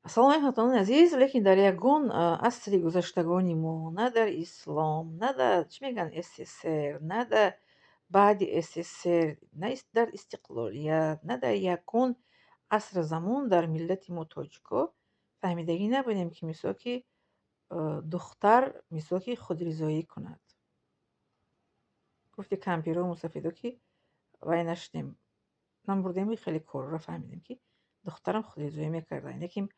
Ассалому алайкум, ҳамватанони азиз, лекин дар ягон асри гузаштагони мо, на дар ислом, на дар, чӣ мегӯянд, СССР, на дар баъди СССР, на дар истиқлолият, на дар ягон аср замон дар миллати мо, тоҷико, фаҳмидагӣ набудем, ки мисол ки духтар мисол ки худризоӣ кунад. Гуфти кампиро, мусафидо, ки вай нашудем, намбурдем, хеле корро фаҳмидем, ки духтарам худризоӣ мекарда. Лекин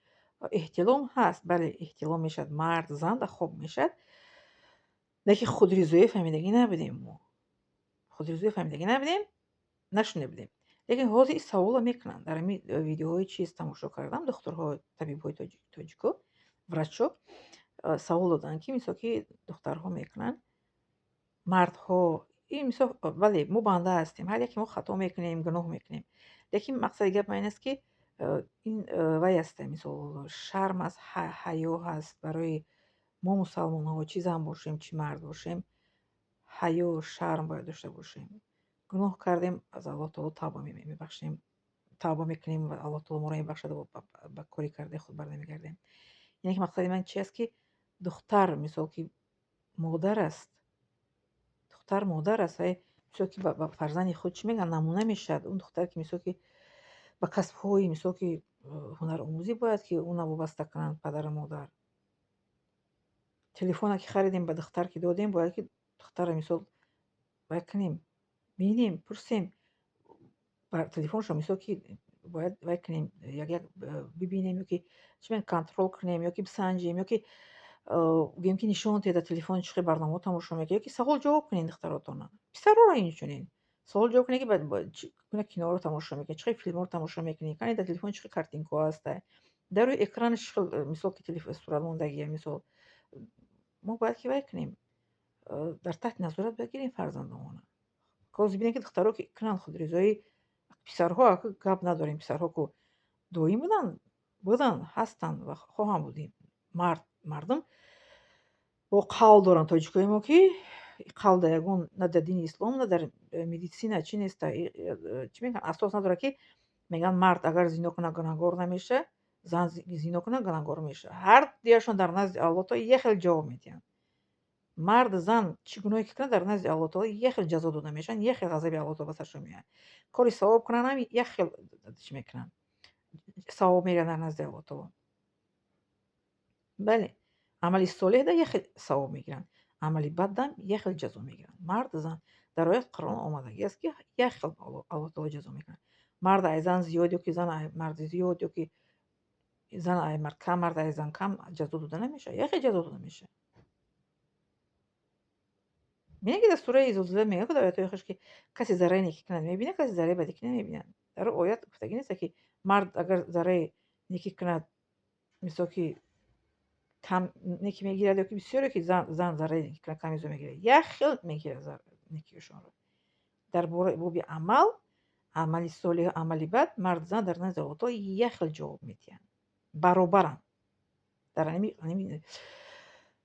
эҳтилом ҳаст, бале, эҳтилом мешавад, мард зан дар хоб мешавад, лекин худризоӣ фаҳмидагӣ набудем мо. Худризоӣ фаҳмидагӣ набудем, нашунида будем. Лекин ҳозир ин саволро мекунанд. Дар ҳамин видеоҳои чиз тамошо кардам, духтурҳо, табибҳои тоҷико, врачо савол доданд, ки мисол ки духтарҳо мекунанд, мардҳо ин мисол. Бале, мо банда ҳастем, ҳар яке мо хато мекунем, гуноҳ мекунем, лекин мақсади гап ин аст, ки ин вай аст, мисол, шарм аст, ҳаё ҳаст барои мо мусалмонҳо, чӣ зан бошем, чӣ мард бошем, ҳаё, шарм бояд дошта бошем. Гуноҳ кардем, аз Аллоҳ таоло тавба мебахшем, тавба мекунем ва Аллоҳ таоло моро мебахшад, ба кори кардаи худ барнамегардем. Яъне ки мақсади ман чи аст, ки духтар мисол ки модар аст, духтар модар аст ва мисол ки ба фарзанди худ, чӣ мегӯянд, намуна мешавад. Он духтар ки мисол ки ба касбҳои, мисол ки, ҳунаромӯзӣ бояд ки ӯ вобаста кунанд падару модар. Телефона ки харидем, ба духтар ки додем, бояд ки духтара мисол вай кунем, бинем, пурсем бар телефоншо, мисол ки бояд вай кунем, як як бибинем, ё ки, чӣ мегӯянд, контрол кунем, ё ки бисанҷем, ё ки гӯем, ки нишон диҳед, дар телефон чӣ хел барномаҳо тамошо мекунед, ё ки савол ҷавоб кунед духтаротона. Писарора инчунин савол ҷавоб кунед, ки чӣ киноро тамошо мекунед, чӣ хел филмҳоро тамошо мекунед, кани дар телефон чӣ хел картинкаҳо ҳаста, дар рӯи экранаш чӣ хел, мисол ки сурат мондагия. Мисол, мо бояд ки вай кунем, дар таҳти назорат бояд гирем фарзандонмона. Ҳозир бинед, ки духтаро ки кунанд худризоӣ, писарҳо гап надорем, писарҳо ку доим буданд, буданд, ҳастанд ва хоҳанд буд. Мард, мардум бо қавл доранд тоҷикои мо, ки қавл дар ягон, на дар дини ислом, на дар медицина чӣ неста, чӣ мегӯянд, асос надорад, ки мегӯянд, мард агар зино кунад, гунаҳгор намешавад, зан зино кунад, гунаҳгор мешавад. Ҳар дуяшон дар назди Аллоҳ таоло як хел ҷавоб медиҳанд. Мард, зан чӣ гуноҳе ки кунад, дар назди Аллоҳ таоло як хел ҷазо дода мешаванд, як хел ғазаби Аллоҳ таоло ба саршон меояд. Кори савоб кунанд ҳам, як хел чӣ мекунанд, савоб мегиранд дар назди Аллоҳ таоло. Бале, амали солеҳ да як хел савоб мегиранд, амали бад дам як хел ҷазо мегиранд. Мард, зан, дар оят Қуръон омадагӣ аст, ки як хел Аллоҳ таоло ҷазо мекунад. Мард ай зан зиёд ё ки зан ай мард зиёд, ё ки зан ай мард кам, мард ай зан кам ҷазо дода намешавад, як хел ҷазо дода мешавад. Бинед, ки дар сураи Зилзила мегӯяд, дар оятҳои охираш, ки касе зарраи некӣ кунад, мебинад, касе зарраи бадӣ кунад, мебинад. Дар оят гуфтагӣ нест, ки мард агар зарраи некӣ кунад, мисол ки кам некӣ мегирад ё ки бисёр, ё ки зан зарраи некӣ кунад, кам мегирад. Як хел мегирад некиашонро. Дар боби амал, амали солеҳу амали бад, мард, зан дар назди Аллоҳ таоло як хел ҷавоб медиҳанд, баробаранд. Дар ҳамин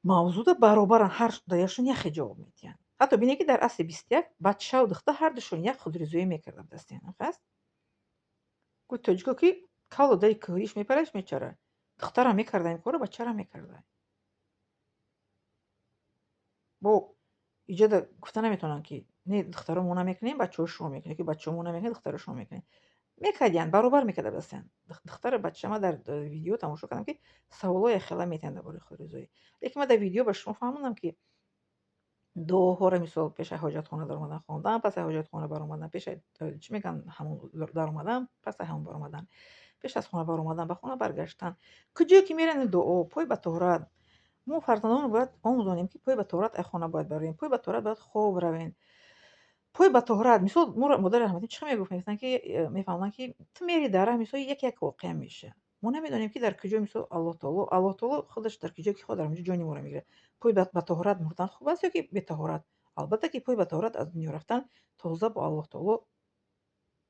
мавзӯъда баробаранд, ҳар дуяшон як хел ҷавоб медиҳанд. Ҳатто бинед, ки дар асри 21 бачаву духтар ҳардушон як худризоӣ мекарданд дастиан аст. Гуфт тоҷико, ки калло дари кӯҳриш мепараш мечара. Духтарам мекарда ин корро, бачарам мекарда. Бо иҷода гуфта наметавонанд, ки не, духтаро мо намекунем, бачаҳо шумо мекунед, ки бачаҳо мо намекунем, духтаро шумо мекунед. Мекардиянд, баробар мекарда дастиан духтара, бача. Ман дар видео тамошо кардам, ки саволҳое хела метиҳанд дар бораи худризоӣ. Лекин ман дар видео ба шумо фаҳмондам, ки дуоҳоро, мисол, пеши ҳоҷатхона даромадан хондан, пас аз ҳоҷатхона баромадан, пеши, чӣ мегӯянд, ҳамон даромадан, пас аз ҳамон баромадан, пеш аз хона баромадан, ба хона баргаштан, куҷое ки меравем, дуо, пой ба тоҳорат. Мо фарзандонро бояд омӯзонем, ки пой ба тоҳорат аз хона бояд бароем, пой ба тоҳорат бояд хоб равем, пой ба тоҳорат. Мисол, моро модари раҳматӣ чӣ мегуфт? Мегуфтанд, ки мефаҳмонанд, ки ту мери дар раҳ, мисол, як як воқеа мешавад. Мо намедонем, ки дар куҷо, мисол, Аллоҳ таоло худаш дар куҷое ки хоҳад, дар ҳамонҷо ҷони моро мегирад. Пой ба тоҳорат мурдан хуб аст ё ки бетоҳорат? Албатта, ки пой ба тоҳорат аз дунё рафтан, тоза бо Аллоҳ таоло,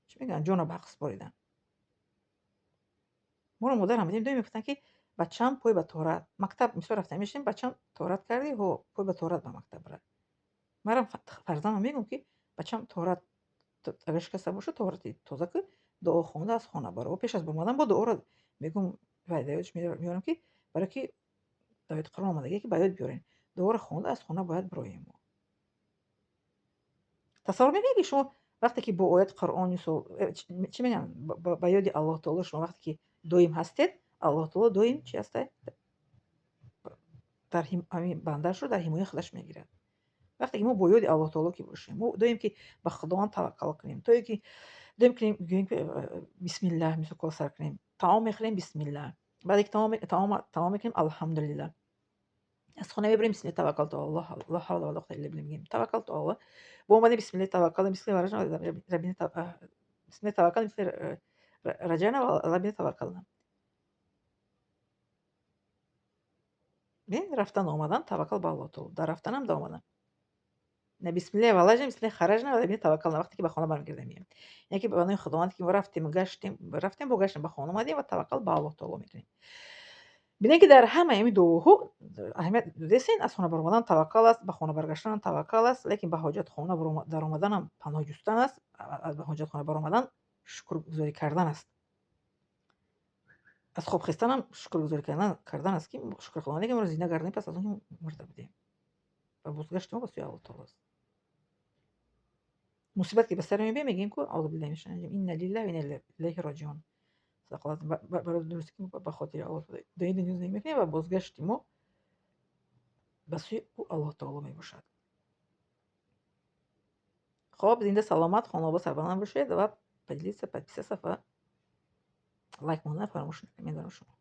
чӣ мегӯянд, ҷонро ба ҳақ супоридан. Моро модар раҳматӣ доим мегуфтанд, ки бачаам, пой ба тоҳорат мактаб, мисол, рафта мешавем, бачаам, тоҳорат кардӣ? Ҳо, пой ба тоҳорат ба мактаб бира. Манам фарзандам мегӯям, ки бачаам, тоҳорат агар шикаста бошад, тоҳорати тоза ки дуо хонда аз хона баро. Пеш аз баромадан бо дуоро мегӯм. Ва дар ёдш меорам, ки барое ки дар ояти Қуръон омадагие, ки ба ёд биёрем, дуоро хонда аз хона бояд бироем. Мо тасаввур мекунед, ки шумо вақте ки бо ояти Қуръон, мисол, чӣ мегӯям, ба ёди Аллоҳ таоло шумо вақте ки доим ҳастед, Аллоҳ таоло доим чи ҳаста, дар ҳамин бандаашро дар ҳимояи худаш мегирад. Вақте ки мо бо ёди Аллоҳ таоло ки бошем, мо доим ки ба Худованд таваккал кунем, то ки доим кунем, гӯем ки бисмиллаҳ, мисол, кор сар кунем, таом мехӯрем, бисмиллаҳ, баъде ки таом мекунем, алҳамдулиллаҳ, аз хона мебарем, бисмилла таваккалту аллоҳ, ла ҳавла ва ла қуввата илла биллаҳ мегӯем, таваккалту аллоҳ, бо омадем, бисмилла таваккал, бисмилла бисмилла таваккал, бисмилла раҷана ва раббина таваккална. Бин, рафтан омадан таваккал ба Аллоҳ таоло, дар рафтанам, дар омадан, на бисмилла валаҷна, бисмилла хараҷна ва раббина таваккална. Вақте ки ба хона бармегардем, мегӯем, яъне ки ба номи Худованд ки мо рафтем, гаштем, рафтем, бо гаштем, ба хона омадем ва таваккал ба Аллоҳ таоло мекунем. Бинед, ки дар ҳамаи ҳамин дуоҳо аҳамият додесен: аз хона баромадан таваккал аст, ба хона баргаштанам таваккал аст, лекин ба ҳоҷатхона даромаданам паноҳ ҷустан аст, ба ҳоҷатхона баромадан шукргузорӣ кардан аст, аз хоб хестанам шукргузорӣ кардан аст, ки шукр Худованде ки моро зинда гардонид пас аз он ки мурда будем, ва бозгашти мо ба сӯи Аллоҳ таоло аст. Мусибат ки ба сар мебиёд, мегӯем ку: аузу биллаҳи минаш шайтони раҷим, инна лиллаҳи ва инна илайҳи роҷиун. Барои дурусте ки ба хотири Аллоҳ доим дунё зиндагӣ мекунем ва бозгашти мо ба сӯи ӯ Аллоҳ таоло мебошад. Хоб, зинда, саломат, хонобод, сарбаланд бошед ва поделиться, подписаться ва лайк мондан фаромӯш накунед. Медорам шумо.